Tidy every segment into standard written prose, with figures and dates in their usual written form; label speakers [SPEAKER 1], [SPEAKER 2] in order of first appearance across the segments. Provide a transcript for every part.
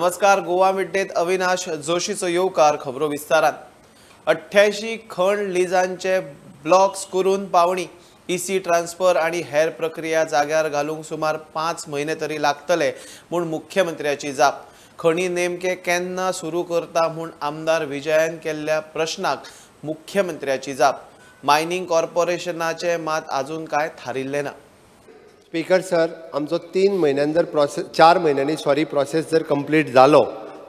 [SPEAKER 1] नमस्कार, गोवा मिड्डेत अविनाश जोशीचो येवकार. खबरो विस्तारान. 88 खण लिजांचे ब्लॉक्स करून पावणी, ईसी ट्रान्सफर आणि हेर प्रक्रिया जाग्यार घालूंक सुमार 5 म्हयने तरी लागतले म्हूण मुख्यमंत्र्याची जाप. खणी नेमके केन्ना सुरू करता म्हूण आमदार विजयान केल्ल्या प्रश्नाक मुख्यमंत्र्याची जाप. मायनिंग कॉर्पोरेशनाचे मात अजून काय थारिल्लें ना.
[SPEAKER 2] स्पीकर सर, आमचो 3 म्हयन्यान जर प्रोसेस, 4 म्हयन्यांनी सॉरी प्रोसेस जर कंप्लीट जालो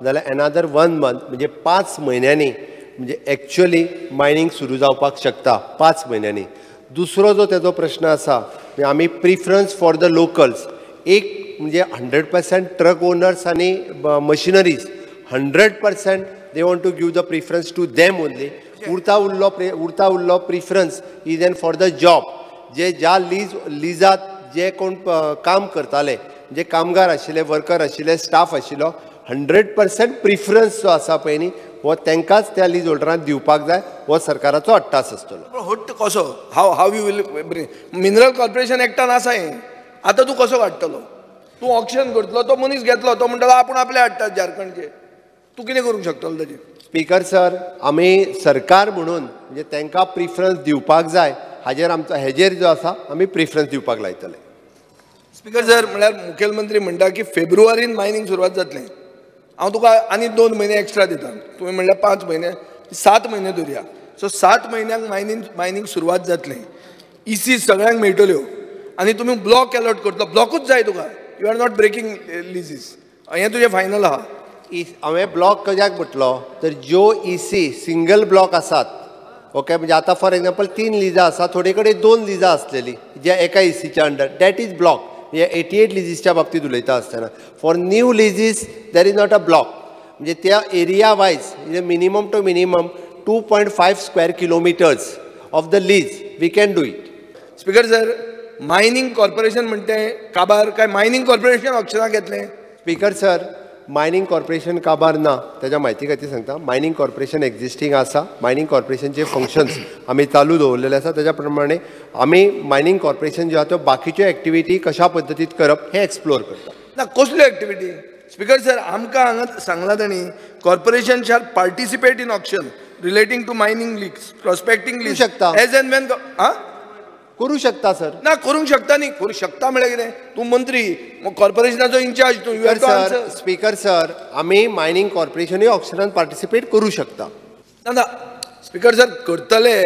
[SPEAKER 2] जाल्यार एनादर 1 मंथ म्हणजे 5 म्हयन्यांनी म्हणजे एक्चुअली मायनिंग सुरू जावपाक शकता 5 म्हयन्यांनी. दुसरो जो तेजो प्रश्न आसा म्हणजे आमी प्रिफरन्स फॉर the locals, एक म्हणजे 100% ट्रक ओनर्स आनी machineries 100% they want to give the preference to them only. उरता उरलो preference is an for the job. जे ज्या लिजात जे कोण काम करताले, जे कामगार आशिल्ले, वर्कर आशिल्ले, स्टाफ आशिल्लो, 100% प्रिफरन्स जो आसा पळय न्ही हो तांकांच त्या लीज होल्डरांक दिवपाक जाय, हो सरकाराचो अट्टास आसतलो.
[SPEAKER 3] हट्ट कसो, how you will bring mineral corporation एक्टान आसा हें, आतां तूं कसो काडटलो? तूं ऑक्शन करतलो, तो मनीस घेतलो, तो म्हणटलो आपूण आपले हाडटा झारखंडचे, तूं कितें करूंक शकतलो ताजेर?
[SPEAKER 2] स्पीकर सर, आमी सरकार म्हणून म्हणजे तांकां प्रिफरन्स दिवपाक जाय, हाजेर आमचो हेजेर जो आसा आमी प्रिफरन्स दिवपाक लायतले.
[SPEAKER 3] स्पीकर सर, म्हळ्यार मुखेलमंत्री म्हणटा की फेब्रुवारीन मायनींग सुरवात जातलें, हांव तुका आनी 2 म्हयने एक्स्ट्रा दिता, तुवें म्हणल्यार 5 म्हयने, 7 म्हयने धरया. सो 7 म्हयन्यांक मायनींग सुरवात जातलें, इसी सगळ्यांक मेळटल्यो आनी तुमी ब्लॉक एलॉट करतलो, ब्लॉकूच जाय तुका, you are not breaking leases, हें तुजें फायनल आहा.
[SPEAKER 2] हांवें ब्लॉक कित्याक म्हटलो तर ज्यो इसी सिंगल ब्लॉक आसात, ओके, म्हणजे आतां फॉर एग्जाम्पल 3 लिजां आसा, थोडे कडेन 2 लिजां आसलेली ज्या एका इसीच्या अंडर, that is block. म्हणजे 88 लिजीसच्या बाबतींत उलयता आसतना for new leases there is not a block, म्हणजे त्या एरिया वायज म्हणजे minimum to minimum 2.5 square kilometres of the lease we can do it.
[SPEAKER 3] Speaker sir, mining corporation म्हणटे काबार काय मायनिंग कॉर्पोरेशन ऑक्शनाक घेतलें?
[SPEAKER 2] स्पीकर सर, मायनिंग कॉर्पोरेशन काबार ना, ताच्या म्हायती खातीर सांगता. मायनिंग कॉर्पोरेशन एक्झिस्टींग आसा, मायनिंग कॉर्पोरेशनचे फंक्शन्स आमी चालू दवरलेले आसा, ताच्या प्रमाणे आमी मायनिंग कॉर्पोरेशन ज्यो आसा त्यो बाकीच्यो एक्टिविटी कशा पद्दतीत करप हें एक्सप्लोर करता.
[SPEAKER 3] ना, कसल्यो एक्टिविटी? स्पीकर सर, आमकां हांगा सांगलां तांणी corporation shall participate in auction relating to mining lease, prospecting lease
[SPEAKER 2] शकता
[SPEAKER 3] एज एन वेन.
[SPEAKER 2] करूं शकता सर?
[SPEAKER 3] ना, करूंक शकता न्ही. करूंक शकता म्हळ्यार कितें? तूं मंत्री, कॉर्पोरेशनाचो इन्चार्ज तूं.
[SPEAKER 2] सर, स्पीकर सर, आमी मायनिंग कॉर्पोरेशनूय ऑक्शनान पार्टिसिपेट करूं शकता.
[SPEAKER 3] ना ना स्पीकर सर, करतले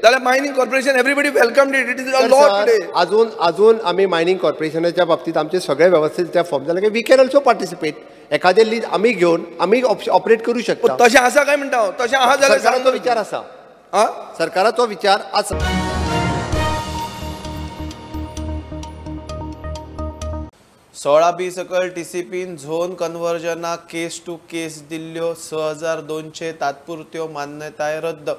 [SPEAKER 3] जाल्यार mining corporation everybody welcome it, it is a law today.
[SPEAKER 2] अजून अजून आमी मायनिंग कॉर्पोरेशनाच्या बाबतीत आमचे सगळे वेवस्थीत त्या फॉर्म जाले की we can also participate. एखादें लीज आमी घेवन आमी ऑपरेट करूं शकता.
[SPEAKER 3] तशें आसा काय म्हणटा हांव? तशें आसा जाल्यार
[SPEAKER 2] सरकाराचो विचार आसा, सरकाराचो विचार आसा.
[SPEAKER 1] 16 बी सकयल टीसीपीन झोन कन्वर्जनाक केस टू केस दिल्ल्यो 6200 तात्पुरत्यो मान्यताय रद्द.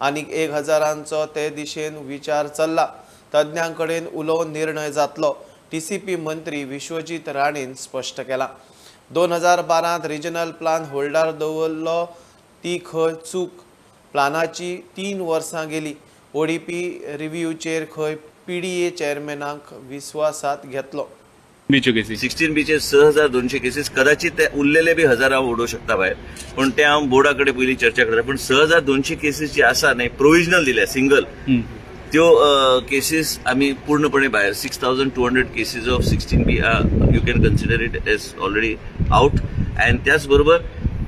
[SPEAKER 1] आनीक 1000 ते दिशेन विचार चल्ला, तज्ञां कडेन उलोवन निर्णय जातलो, टीसीपी मंत्री विश्वजीत राणेन स्पश्ट केला. 2012 रिजनल प्लान होल्डार दवरलो ती खंय चूक, प्लानाची 3 वर्सां गेली. ओडीपी रिव्यूचेर खंय पीडीए चेअरमॅनाक विस्वासात घेतलो.
[SPEAKER 4] 16 बीचे 6200 केसीस, कदाचित ते उरलेले बी 1000 हांव उडोवंक शकता भायर, पूण ते हांव बोर्डा कडेन पयलीं चर्चा करता. पूण 6200 केसीस जे आसा न्ही प्रोविजनल दिल्या सिंगल, त्यो केसीस आमी पूर्णपणे भायर. 6200 cases of 16B you can consider it as already out. And त्याच बरोबर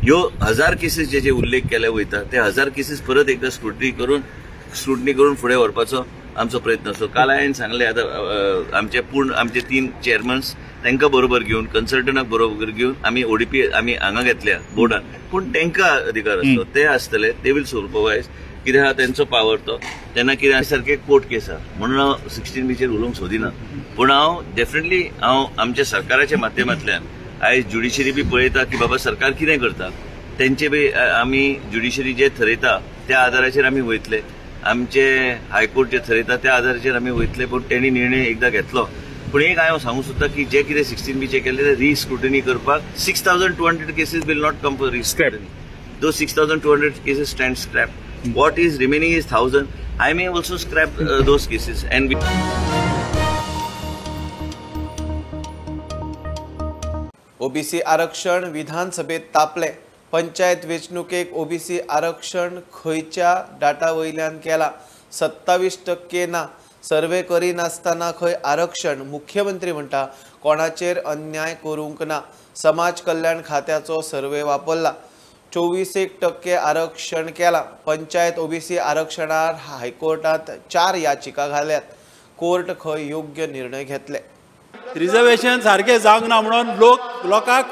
[SPEAKER 4] ह्यो 1000 केसीस जे उल्लेख केले वयता ते 1000 केसीस परत एकदा स्क्रुटनी करून फुडें व्हरपाचो आमचो प्रयत्न आसलो. काल हांवें सांगलें आतां आमचे पूर्ण आमचे 3 चेअरमन्स तांकां बरोबर घेवन, कन्सल्टंटाक बरोबर घेवन आमी ओडीपी आमी हांगा घेतल्या बोर्डान, पूण तांकां अधिकार आसलो, ते आसतले, ते वील सुपरवायज कितें आहा तेंचो पावर तो. तेन्ना कितें सारकें कोर्ट केस आहा म्हणून हांव 16 बीचेर उलोवंक सोदिना, पूण हांव डेफिनेटली हांव आमच्या सरकाराच्या माध्यमांतल्यान आयज ज्युडिशरी बी पळयता की बाबा सरकार कितें करता, तेंचे बी आमी ज्युडिशरी जे थरयता त्या आदाराचेर आमी वयतले, आमचे हायकोर्ट जे थरयता त्या आधाराचेर आमी वयतले. पूण तेणी निर्णय एकदां घेतलो. पूण एक हांव सांगूंक सोदता की जे कितें 16 बीचे केल्ले ते रिस्क्रुटनी करपाक 6200 cases will not come for rescrutiny. Those 6200 cases stand scrap. What is remaining is 1000. I may also scrap those cases and
[SPEAKER 1] OBC आरक्षण विधानसभेत तापले. पंचायत वेंचणुकेक ओबीसी आरक्षण खंयच्या डाटा वयल्यान केला? 27% ना. सर्वे करिनासतना खंय आरक्षण? मुख्यमंत्री म्हणटा कोणाचेर अन्याय करूंक ना. समाज कल्याण खात्याचो सर्वे वापरला. 24% आरक्षण केला. पंचायत ओबीसी आरक्षणार हायकोर्टात 4 याचिका घाल्यात. कोर्ट खंय योग्य निर्णय घेतले.
[SPEAKER 5] रिझर्वेशन सारखे जावंक ना म्हणून लोक लोकांक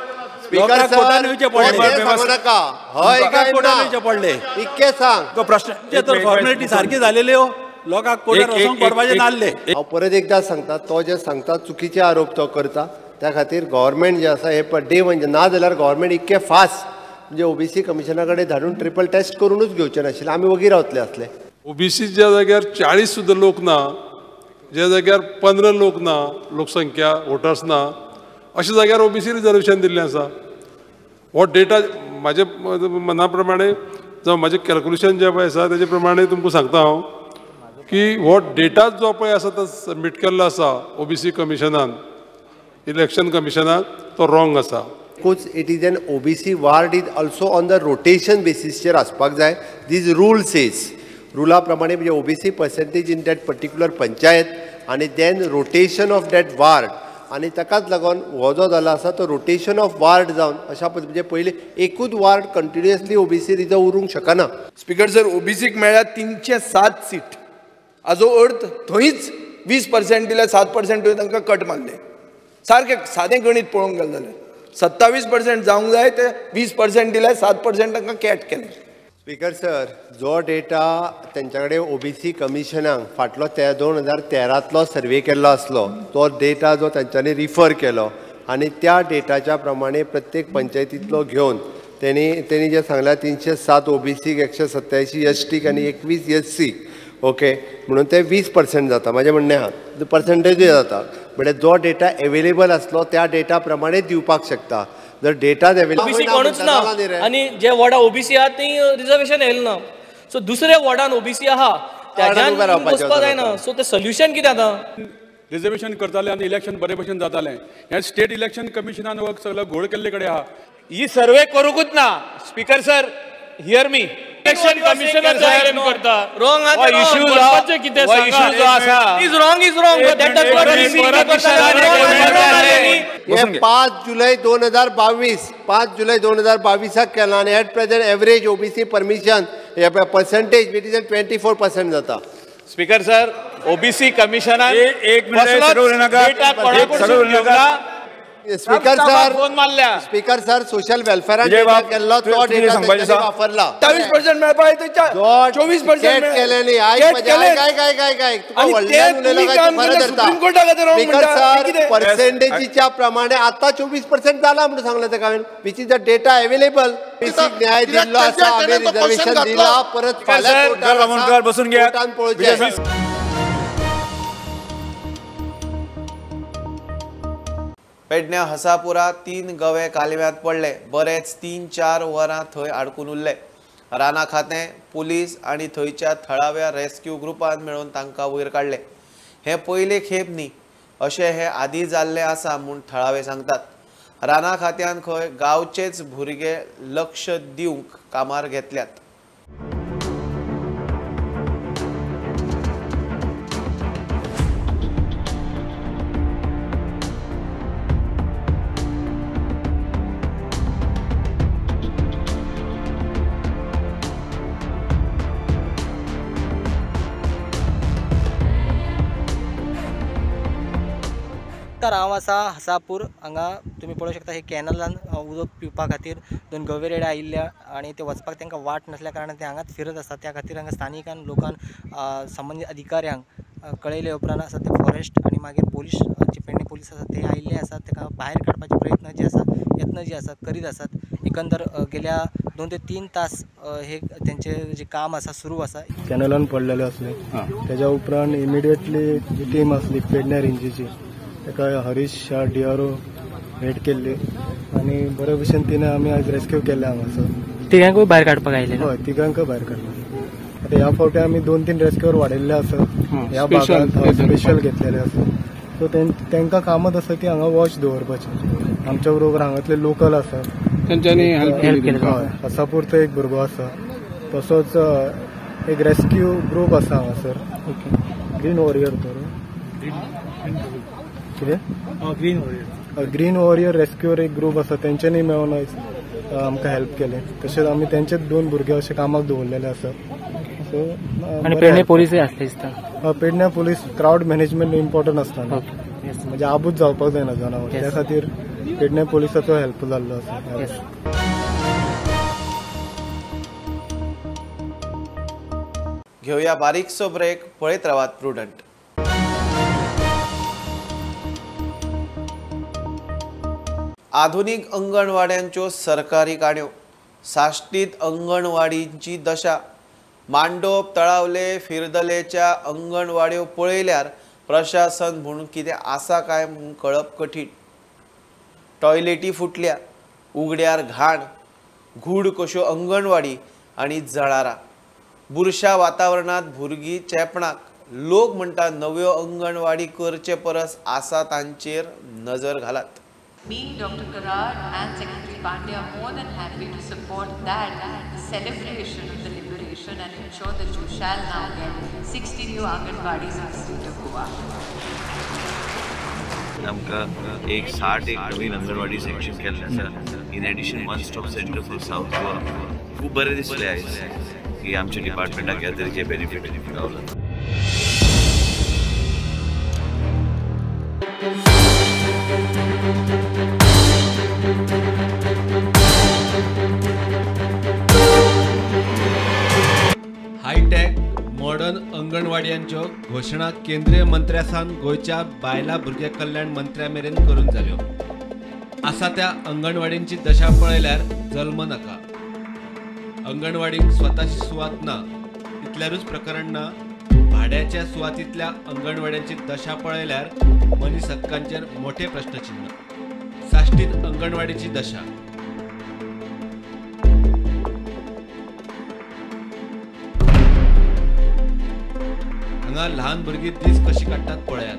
[SPEAKER 5] पडले.
[SPEAKER 2] इतके सांग
[SPEAKER 5] प्रश्न तर फॉर्मेलिटी सारकी झालेल्यो लोकांक कोर्टात वचूंक पडपाचे नासले.
[SPEAKER 2] हांव परत एकदा सांगता, तो जे सांगता चुकीचे आरोप तो करता. त्या खातीर गव्हर्मेंट जे आसा हे डे वन ना जाल्यार गव्हर्मेंट इतके फास्ट म्हणजे ओबीसी कमिशना कडेन धाडून ट्रिपल टेस्ट करूनच घेवचे नाशिल्ले, आमी वगी रावतले आसले.
[SPEAKER 6] ओबीसी ज्या जाग्यार 40 सुद्दां लोक ना, ज्या जाग्यार 15 लोक ना, लोकसंख्या वोटर्स ना, अशा जाग्यार ओबीसी रिजर्वेशन दिल्लें आसा. हो डेटा म्हाजे मना प्रमाणे जावं म्हाजें कॅल्कुलेशन जें पळय आसा तेजे प्रमाणे तुमकां सांगता हांव की हो डेटाच जो पळय आसा तो सबमीट केल्लो आसा ओबीसी कमिशनान, इलेक्शन कमिशनाक, तो रॉंग आसा.
[SPEAKER 2] It is an OBC ward is also on the rotation बेसिसचेर आसपाक जाय. दीज रूल सेज रुला प्रमाणे म्हणजे OBC percentage in that particular panchayat आनी then rotation of that ward. आनी ताकाच लागून हो जो जाला आसा तो रोटेशन ऑफ वार्ड जावन अशा म्हणजे पयलीं एकूच वार्ड कंटिन्युअसली ओबीसी रिजर्व उरूंक शकना.
[SPEAKER 3] स्पीकर सर, ओबीसीक मेळ्ळ्या 307 सीट, हाजो अर्थ थंयच 20% दिल्यार 7% तांकां कट मारले. सारकें सादें गणीत पळोवंक गेलें जाल्यार 27% जावंक जाय ते 20% दिल्यार 7% तांकां कॅट केलें.
[SPEAKER 2] स्पीकर सर, जो डेटा तेंच्या कडेन ओबीसी कमिशनाक फाटलो 2013तलो सर्वे केल्लो आसलो तो डेटा जो तेंच्यांनी रिफर केलो आनी त्या डेटाच्या प्रमाणे प्रत्येक पंचायतींतलो घेवन तेणी जें सांगलां 307 ओबीसीक, 187 एसटीक आनी 21 एससीक, ओके, म्हणून ते 20% जाता. म्हाजें म्हणणें आहा पर्संटेजूय जाता, म्हळ्यार जो डेटा एवेलेबल आसलो त्या डेटा प्रमाणे दिवपाक शकता. जर डेटा
[SPEAKER 7] ओबीसी कोणूच ना आनी जे वॉर्डा ओबीसी आहा ती रिजर्वेशन येयलें ना, सो दुसऱ्या वॉर्डान ओबीसी आहा त्याच्यान वचपाक जायना. सो ते सोल्युशन कितें आतां?
[SPEAKER 8] रिजर्वेशन करताले आनी इलेक्शन बरे भशेन जातालें. हें स्टेट इलेक्शन कमिशनान सगळो घोळ केल्ले कडेन आहा.
[SPEAKER 9] ही सर्वे करूंकूच ना. Speaker sir, hear me. Election commissioner करता
[SPEAKER 7] रॉंग
[SPEAKER 2] हे 5 जुलै 2022, 5 जुलै 2022 केला आनी at present average OBC permission percentage which is 24% जाता.
[SPEAKER 9] स्पीकर सर, ओबीसी कमिशनान
[SPEAKER 5] एक minute
[SPEAKER 2] speaker sir, speaker sir, social वेलफेअरान डेटा केल्लो तो डेटा वापरला.
[SPEAKER 3] 28% मेळपाक 24%
[SPEAKER 2] केले न्ही. आयक आयक आयक आयक तुका व्हडल्यान उलयलो काय खरें धरता. स्पीकर सर, पर्सेंटेजीच्या प्रमाणे आतां 24% जाला म्हणून सांगलें ताका हांवें, which is the data available. न्याय दिल्लो आसा, आमी रिजर्वेशन दिला, परत फाल्यां
[SPEAKER 5] बसून घ्या
[SPEAKER 2] पळोवचें.
[SPEAKER 1] पेडण्या हसापुरा 3 गवे कालव्यांत पडले. बरेच 3-4 वरां थंय आडकून उरले. राना खातें, पुलीस आनी थंयच्या थळाव्या रेस्क्यू ग्रुपान मेळून तांकां वयर काडले. हे पयले खेप न्ही, अशें हे आदी जाल्लें आसा म्हूण थळावे सांगतात. राना खात्यान खंय गांवचेच भुरगे लक्ष दिवंक कामार घेतल्यात.
[SPEAKER 10] हांव आसा हसापूर हांगा तुमी पळोवंक शकता हे कॅनलान उदक पिवपा खातीर 2 गवे रेडे आयिल्ले आनी ते वचपाक तांकां वाट नासल्या कारणान ते हांगाच फिरत आसतात. त्या खातीर हांगा स्थानिकान लोकान संबंदीत अधिकाऱ्यांक कळयले उपरांत आसा ते फॉरेस्ट आनी मागीर पोलीस जे पेडणे पोलीस आसा ते आयिल्ले आसात. ताका भायर काडपाचे प्रयत्न जे आसा यत्न जे आसा करीत आसात. एकंदर गेल्या 2 ते 3 तास हे तेंचे जे काम आसा सुरू आसा.
[SPEAKER 11] कॅनलान पडलेले आसले तेज्या उपरांत इमिडिएटली जी टीम आसली पेडण्या रेंजीची ताका हरीश शाह डीआरओ हेड केल्ली आनी बरे भशेन तिणें आमी आयज रेस्क्यू केल्ले हांगासर.
[SPEAKER 10] तिगांकूय भायर काडपाक आयले?
[SPEAKER 11] हय, तिगांकूय भायर काडले. आतां ह्या फावटी आमी 2-3 रेस्क्यूर वाडयल्ले आसा ह्या भागांत, स्पेशल घेतलेले आसा. सो तांकां कामच आसा की हांगा वॉच दवरपाचें. आमच्या बरोबर हांगातले लोकल आसा
[SPEAKER 12] तेंच्यांनी हेल्प केली.
[SPEAKER 11] हय, हसापूरचो एक भुरगो आसा, तसोच एक रेस्क्यू ग्रूप आसा हांगासर, ग्रीन वॉरियर तर कितें ग्रीन वॉरियर रेस्क्यूर एक ग्रूप आसा, तेंच्यांनी मेळून आमकां हेल्प केलें. तशेंच आमी तेंचेच 2 भुरगे अशे कामाक दवरलेले आसा. सो
[SPEAKER 10] आनी पेडणे पोलिसूय आसले दिसता.
[SPEAKER 11] Pedne police crowd management important आसता, म्हणजे आबूज जावपाक जायना जनावर, त्या खातीर पेडणे पोलिसाचो हेल्प जाल्लो आसा.
[SPEAKER 1] घेवया बारीकसो ब्रेक, पळयत रावात प्रुडंट. आधुनीक अंगणवाड्यांच्यो सरकारी काण्यो, साश्टीत अंगणवाडींची दशा, मांडोप तळावले फिरदलेच्या अंगणवाड्यो पळयल्यार प्रशासन म्हणून कितें आसा काय म्हणून कळप कठीण. टॉयलेटी फुटल्या, उगड्यार घाण, घूड कश्यो अंगणवाडी आनी जळारां, बुरशा वातावरणांत भुरगीं चेपणाक. लोक म्हणटा नव्यो अंगणवाडी करचे परस आसा तांचेर नजर घालात.
[SPEAKER 13] Me, Dr. Karar and Secretary Pandey are more than happy to support that celebration of the liberation and ensure that you shall now get 60 new Anganwadis in the state of Goa.
[SPEAKER 4] आमकां एक 60 एक नवीन anganwadi sanction केल्लें आसा. In addition one stop centre for South Goa. खूब बरें दिसलें आयज की आमच्या डिपार्टमेंटाक ह्या तरेचे बेनिफीट गावला.
[SPEAKER 14] हायटॅक मॉडर्न अंगणवाड्यांच्यो घोशणा केंद्रीय मंत्र्या सावन गोंयच्या बायलां भुरगे कल्याण मंत्र्या मेरेन करून जाल्यो. आसा त्या अंगणवाडींची दशा पळयल्यार जल्म नाका. अंगणवाडींक स्वताची सुवात ना इतल्यारूच प्रकरण ना, भाड्याच्या सुवातींतल्या अंगणवाड्यांची दशा पळयल्यार मनीस हक्कांचेर मोठे प्रश्नचिन्ह. साश्टीत अंगणवाडीची दशा. हांगा ल्हान भुरगीं दीस कशी काडटात पळयात.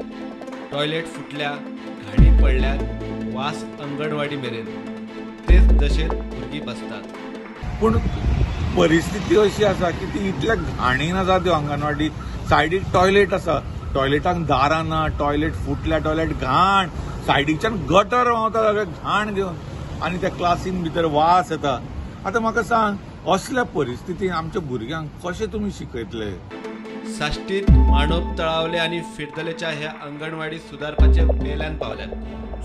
[SPEAKER 14] टॉयलेट फुटल्या, घाणी पडल्यात, वास अंगणवाडी मेरेन. तेच दशेंत भुरगीं बसतात.
[SPEAKER 15] पूण परिस्थिती अशी आसा की ती इतल्या घाणीन आसा त्यो अंगणवाडी. सायडीक टॉयलेट आसा, टॉयलेटांक दारां ना, टॉयलेट फुटल्या, टॉयलेट घाण, सायडीच्यान गटर व्हांवता सगळें घाण घेवन, आनी त्या क्लासीन भितर वास येता. आतां म्हाका सांग, असल्या परिस्थितीन आमच्या भुरग्यांक कशें तुमी शिकयतले?
[SPEAKER 14] साश्टीत मांडोप तळावले आनी फिरदलेच्या ह्या अंगणवाडी सुदारपाचे वेल्यान पावल्यात.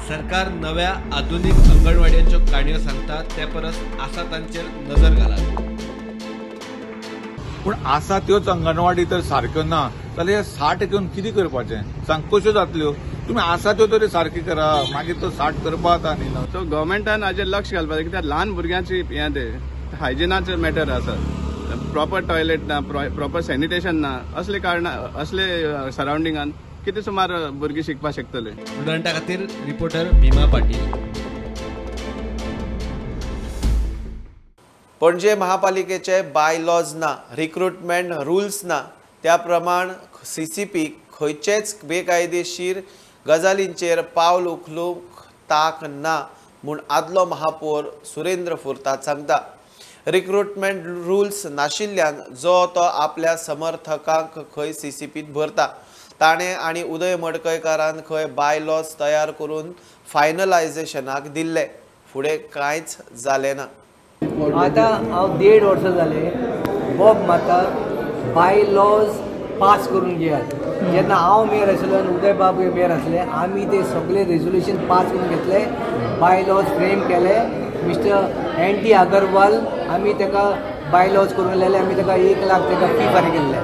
[SPEAKER 14] सरकार नव्या आधुनीक अंगणवाड्यांच्यो काणयो सांगता ते परस आसा तांचेर नजर घालात.
[SPEAKER 15] पूण आसा त्योच अंगणवाडी तर सारक्यो ना जाल्यार हे 60 घेवन कितें करपाचें सांग, कश्यो जातल्यो? तुमी आसा त्यो तरी सारकी करा, मागीर तो 60 करपाक आनी ना.
[SPEAKER 12] सो गव्हर्मेंटान हाजेर लक्ष घालपाक जाय कित्याक ल्हान भुरग्यांची हें तें हायजिनाचें मॅटर आसा. प्रॉपर टॉयलेट ना, प्रॉपर सॅनिटेशन ना, असले कारणां असले सरावंडिंगान कितें सुमार भुरगीं शिकपाक शकतले.
[SPEAKER 14] स्टुडंटा खातीर रिपोर्टर भीमा पाटील.
[SPEAKER 1] पणजे महापालिकेचे बायलॉज ना, रिक्रुटमेंट रुल्स ना, त्या प्रमाण सीसीपी खंयचेच बेकायदेशीर गजालींचेर पावल उखलूंक ताक ना म्हूण आदलो महापौर सुरेंद्र फुर्ताद सांगता. रिक्रुटमेंट रुल्स नाशिल्ल्यान जो तो आपल्या समर्थकांक खंय सीसीपीत भरता. ताणें आनी उदय मडकयकारान खंय बायलॉज तयार करून फायनलायझेशनाक दिल्ले, फुडें कांयच जालें ना.
[SPEAKER 16] आतां हांव 1.5 वर्सां जालें बॉब माता बायलॉज पास करून घेयात. जेन्ना हांव मेयर आसलो आनी उदय बाबू मेयर आसले, आमी ते सगळे रेजोल्युशन पास करून घेतले, बायलॉज फ्रेम केले. मिस्टर एन टी अगरवाल आमी ताका बायलॉज करून दिले, आमी ताका 1 लाख ताका फी फारीक केल्ले.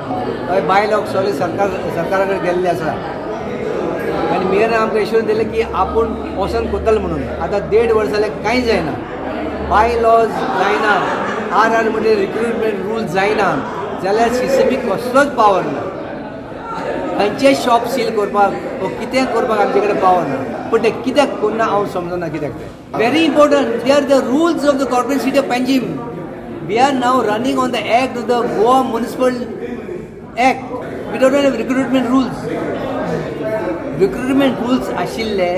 [SPEAKER 16] हय बायलॉज सगळे सरकारा कडेन गेल्ले आसा आनी मेयरान आमकां एश्योरन्स दिलें की आपूण वचोन करतलो म्हणून. आतां 1.5 वर्स जालें कांय जायना, बायलॉज जायना, आर आर म्हणजे रिक्रुटमेंट रूल जायना जाल्यार सीसीपी कसलोच पावर ना. खंयचेय शॉप सील करपाक वो कितें करपाक आमचे कडेन पावर ना. पूण तें कित्याक करना हांव समजना कित्याक तें. Very important, they are the rules of the corporation city of Panjim. We are now running on the act of the Goa municipal act. We don't have recruitment rules. Recruitment rules आशिल्ले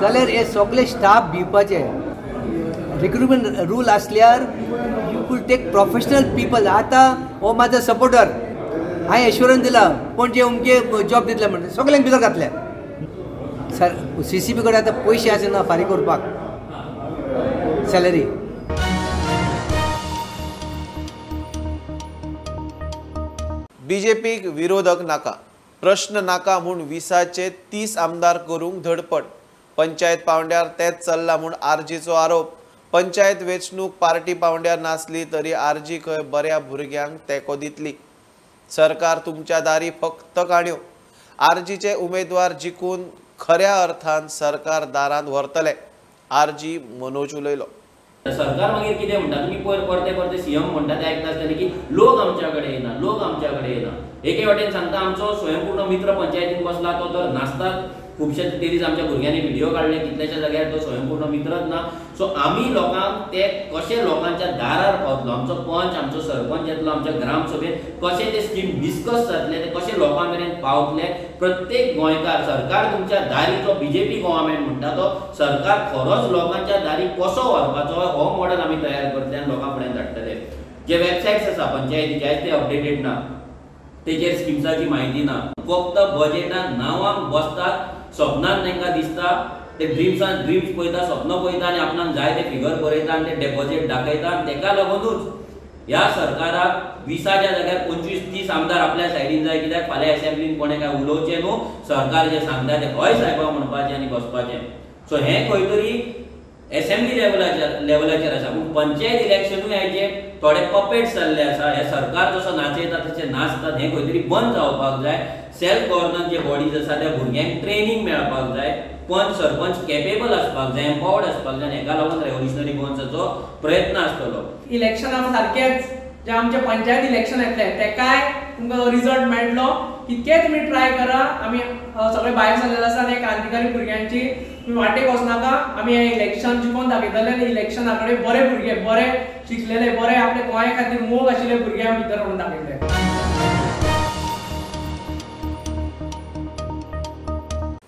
[SPEAKER 16] जाल्यार हे सगळे staff भिवपाचे. Recruitment rule आसल्यार you could take professional people. आतां हो म्हाजो supporter, हांवें एश्योरन्स दिला पण जे अमके जॉब दितले म्हणटा सगल्यांक भितर घातले. सर CCP कडेन आतां पयशे आसना फारीक करपाक सॅलरी.
[SPEAKER 1] बीजेपीक विरोधक नाका, प्रश्न नाका म्हूण 20चे 30 आमदार करूंक धडपड. पंचायत पावंड्यार तेच चल्ला म्हूण आरजीचो आरोप. पंचायत वेंचणूक पार्टी पावंड्यार नासली तरी आरजी खंय बऱ्या भुरग्यांक तेंको दितली. सरकार तुमच्या दारी फक्त काणयो. आरजीचे उमेदवार जिखून खऱ्या अर्थान सरकार दारांत व्हरतले, आरजी मनोज उलयलो.
[SPEAKER 17] सरकार मागीर कितें म्हणटा, तुमी पयर परते परते सीएम म्हणटा ते आयकता आसतले की लोक आमच्या कडेन येना, लोक आमच्या कडेन येना. एके वाटेन सांगता आमचो स्वयंपूर्ण मित्र पंचायतीन बसला तो तर नासतात. खुबशे ते दीस आमच्या भुरग्यांनी व्हिडिओ काडले कितल्याश्या जाग्यार तो स्वयंपूर्ण मित्रच ना. सो आमी लोकांक ते कशे लोकांच्या दारार पावतलो, आमचो पंच आमचो सरपंच येतलो आमच्या ग्रामसभेत, कशे ते स्कीम डिस्कस जातले, ते कशे लोकां मेरेन पावतले. प्रत्येक गोंयकार सरकार तुमच्या दारी, जो बीजेपी गव्हर्मेंट म्हणटा तो सरकार खरोच लोकांच्या दारी कसो व्हरपाचो हो मॉडल आमी तयार करतले आनी लोकां फुड्यान धाडटले. जे वेबसायट्स आसा पंचायतीचे आयज ते अपडेटेड ना, तेजेर स्किम्साची म्हायती ना. फक्त बजेटान नांवांक बसतात, सपनान तांकां दिसता, ते ड्रिम्सान ड्रिम्स पळयता, सपन पळयता आनी आपणाक जाय ते फिगर बरयता आनी ते डेपॉझीट दाखयता. आनी ताका लागुनूच ह्या सरकाराक 20च्या जाग्यार 25-30 आमदार आपल्या सायडीन जाय, कित्याक फाल्यां एसेंब्लीन कोणें काय उलोवचें न्हू, सरकार जें सांगता तें हय सायबा म्हणपाचें आनी बसपाचें. सो हें खंय तरी एसेंब्ली लेवलाचेर आसा, पूण पंचायत इलेक्शनूय हाचे थोडे पपेट्स जाल्ले आसा. हे सरकार जसो नाचयता तशें नाचतात, हें खंय तरी बंद जावपाक जाय. सेल्फ गव्हर्नन्स जे बॉडीज आसा त्या भुरग्यांक ट्रेनींग मेळपाक जाय, पंच सरपंच केपेबल आसपाक जाय, एम्पावर्ड आसपाक जाय. आनी हेका लागून रेव्होल्युशनरी गोवन्साचो प्रयत्न आसतलो.
[SPEAKER 18] इलेक्शना सारकेच जे आमचे पंचायत इलेक्शन येतले तेकाय तुमकां रिजल्ट मेळटलो. कितकेय तुमी ट्राय करा, आमी सगळे भायर सरलेले आसा आनी क्रांतिकारी भुरग्यांची तुमी वाटेक वचनाका. आमी हें इलेक्शन जिखोवन दाखयतले आनी इलेक्शना कडेन बरे भुरगे, बरे शिकलेले, बरे आपले गोंया खातीर मोग आशिल्ले भुरगे आमी भितर व्हरून दाखयतले.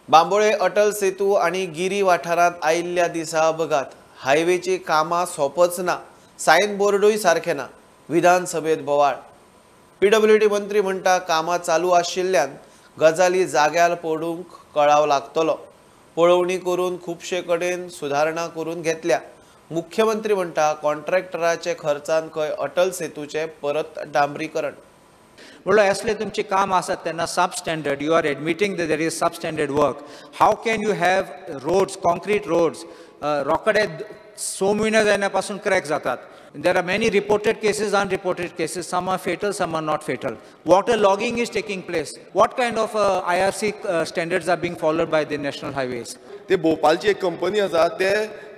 [SPEAKER 1] बांबोळे अटल सेतू आनी गिरी वाठारांत आयिल्ल्या दिसा अपघात. हायवेची कामां सोंपच ना, सायन बोर्डूय सारकें ना. विधानसभेत बोवाळ. पीडब्ल्यूडी मंत्री म्हणटा कामां चालू आशिल्ल्यान गजाली जाग्यार पडूंक कळाव लागतलो. पळोवणी करून खुबशे कडेन सुदारणा करून घेतल्या. मुख्यमंत्री म्हणटा कॉन्ट्रॅक्टराचे खर्चान खंय अटल सेतूचें परत डांबरीकरण.
[SPEAKER 19] म्हणल्यार असले तुमचें काम आसात तेन्ना substandard, you are admitting that there is substandard work. How can you have roads, concrete roads रोकडे 6 म्हयने जायना पासून क्रॅक जातात. There are many reported cases, unreported cases. Some are fatal, some are not fatal. Water logging is taking place. What kind of IRC standards are being followed by the national highways?
[SPEAKER 20] ते भोपालची एक company आसा, ते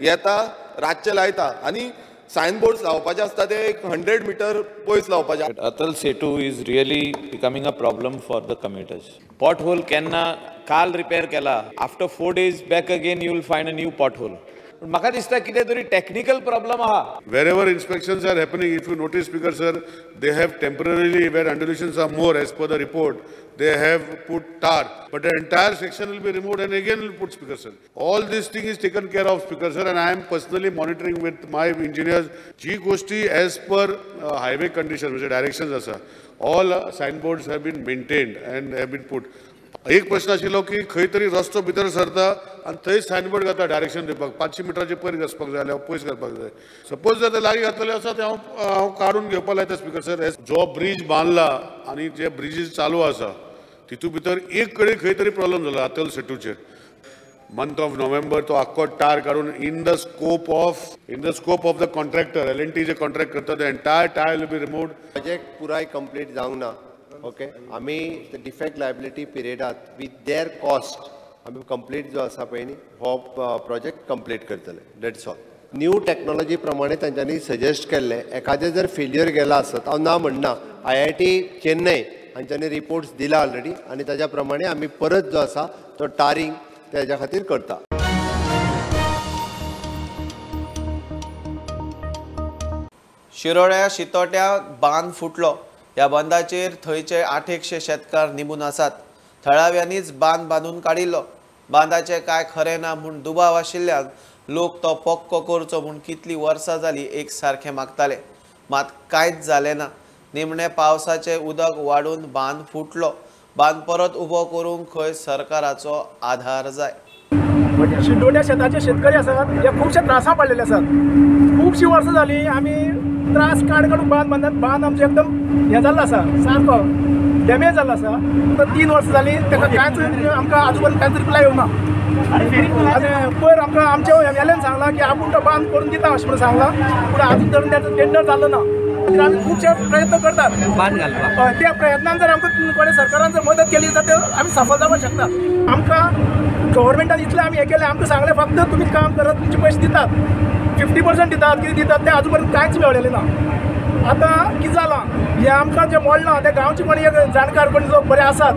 [SPEAKER 20] येता रातचे लायता आनी sign board लावपाचे आसता ते 100 मिटर पयस लावपाचे.
[SPEAKER 9] Atal Setu is really becoming a problem for the commuters. Pot hole केन्ना काल रिपेर केला, after 4 days back again you will find a new pot hole. म्हाका दिसता कितें तरी टेक्निकल प्रॉब्लम आहा.
[SPEAKER 6] Wherever inspections are happening, if you notice, Speaker sir, they have temporarily, where undulations are more as per the report, they have put tar, but the entire section will be removed and again will put, Speaker sir. All this thing is taken care of, Speaker sir, and I am personally monitoring with my engineers. जी गोष्टी as per highway condition, म्हणजे directions आसा, all signboards have been maintained and have been put. एक प्रश्न आशिल्लो की खंय तरी रस्तो भितर सरता आनी थंय सायनबोर्ड घालता डायरेक्शन दिवपाक, 500 मिटराचे पयर घासपाक जाय जाल्यार पयस घालपाक जाय. सपोज जर ते लागीं घातलेले आसा ते हांव काडून घेवपाक लायता स्पीकर सर. जो ब्रीज बांदला आनी जे ब्रिजीस चालू आसा तितू भितर एक कडेन खंय तरी प्रॉब्लम जाला अटल सेतूचेर. मंथ ऑफ नोव्हेंबर तो आख्खो टार काडून in the scope of the contractor L&T J contract करता the entire tar will be removed.
[SPEAKER 2] Project पुराय कंप्लीट जावंक ना. ओके, आमी डिफेक्ट लायबिलिटी पिरियडात विथ there cost आमी कंप्लीट जो आसा पळय न्ही हो प्रोजेक्ट कंप्लीट करतले. That's all. New technology प्रमाणे तांच्यांनी सजेस्ट केल्लें, एखादें जर फेल्युअर गेला आसत, हांव ना म्हणना, IIT Chennai हांच्यांनी रिपोर्ट्स दिला ऑलरेडी आनी ताज्या प्रमाणे आमी परत जो आसा तो टारींग तेज्या खातीर करता.
[SPEAKER 1] शिरोड्या शितोट्या बांद फुटलो. ह्या बंदाचेर थंयचे 800 शेतकार निंबून आसात. थळाव्यांनीच बांद बांदून काडिल्लो. बांदाचें कांय खरें ना म्हूण दुबाव आशिल्ल्यान लोक तो पक्को करचो म्हूण कितलीं वर्सां जालीं एक सारकें मागताले, मात कांयच जालें ना. निमणें पावसाचें उदक वाडून बांद फुटलो. बांद परत उबो करूंक खंय सरकाराचो आधार जाय.
[SPEAKER 21] शिंदोड्या शेताचे शेतकरी आसात हे खुबशे त्रासां पडलेले आसात. खुबशीं वर्सां जालीं आमी त्रास काड काडून बांद बांदतात. बांद आमचें एकदम हें जाल्लो आसा, सारको डॅमेज जाल्लो आसा. आतां 3 वर्सां जालीं ताका कांयच आमकां आजून पर्यंत कांयच रिप्लाय येवना. आनी पयर आमकां आमच्या एम एल एन सांगलां की आपूण तो बांद करून दिता अशें म्हणून सांगलां, पूण आजून धरून ताचो टेंडर जाल्लो ना. आमी खुबशे प्रयत्न करतात
[SPEAKER 16] बांद घालपाक.
[SPEAKER 21] त्या प्रयत्नान जर आमकां कोणें सरकारान जर मदत केली जाल्यार आमी सफल जावपाक शकतात. आमकां गव्हर्मेंटान इतलें आमी हें केलें, आमकां सांगलें फक्त तुमी काम करात, तुमचे पयशे दितात, 50% दितात, कितें दितात, तें आजून पर्यंत कांयच मेळलेलें ना. आतां कितें जालां, हें आमकां जें मोडलां त्या गांवचे कोण एक जाणकार कोण लोक बरे आसात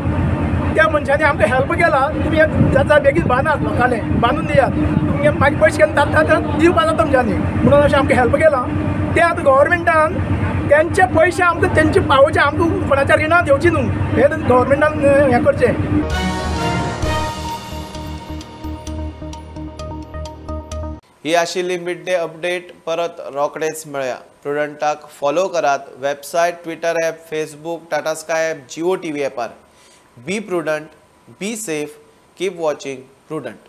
[SPEAKER 21] त्या मनशांनी आमकां हेल्प केला, तुमी एक जाता बेगीन बांदात, लोकांले बांदून दियात, तुमगे मागीर पयशे केन्ना जाता दिवपा जाता तुमच्यांनी म्हणून अशें आमकां हेल्प केलां. ते आतां गव्हर्मेंटान तेंचे पयशे आमकां तेंचे पावोवचे, आमकां कोणाच्या रिणां घेवची न्हू, हें गव्हर्मेंटान हें करचें.
[SPEAKER 1] ही आशिल्ली मिड डे अपडेट. परत रोखडेच मेळया. प्रुडंटाक फॉलो करात website, Twitter app, Facebook, Tata Sky app, Jio TV ॲपार. Be prudent, be safe, keep watching Prudent.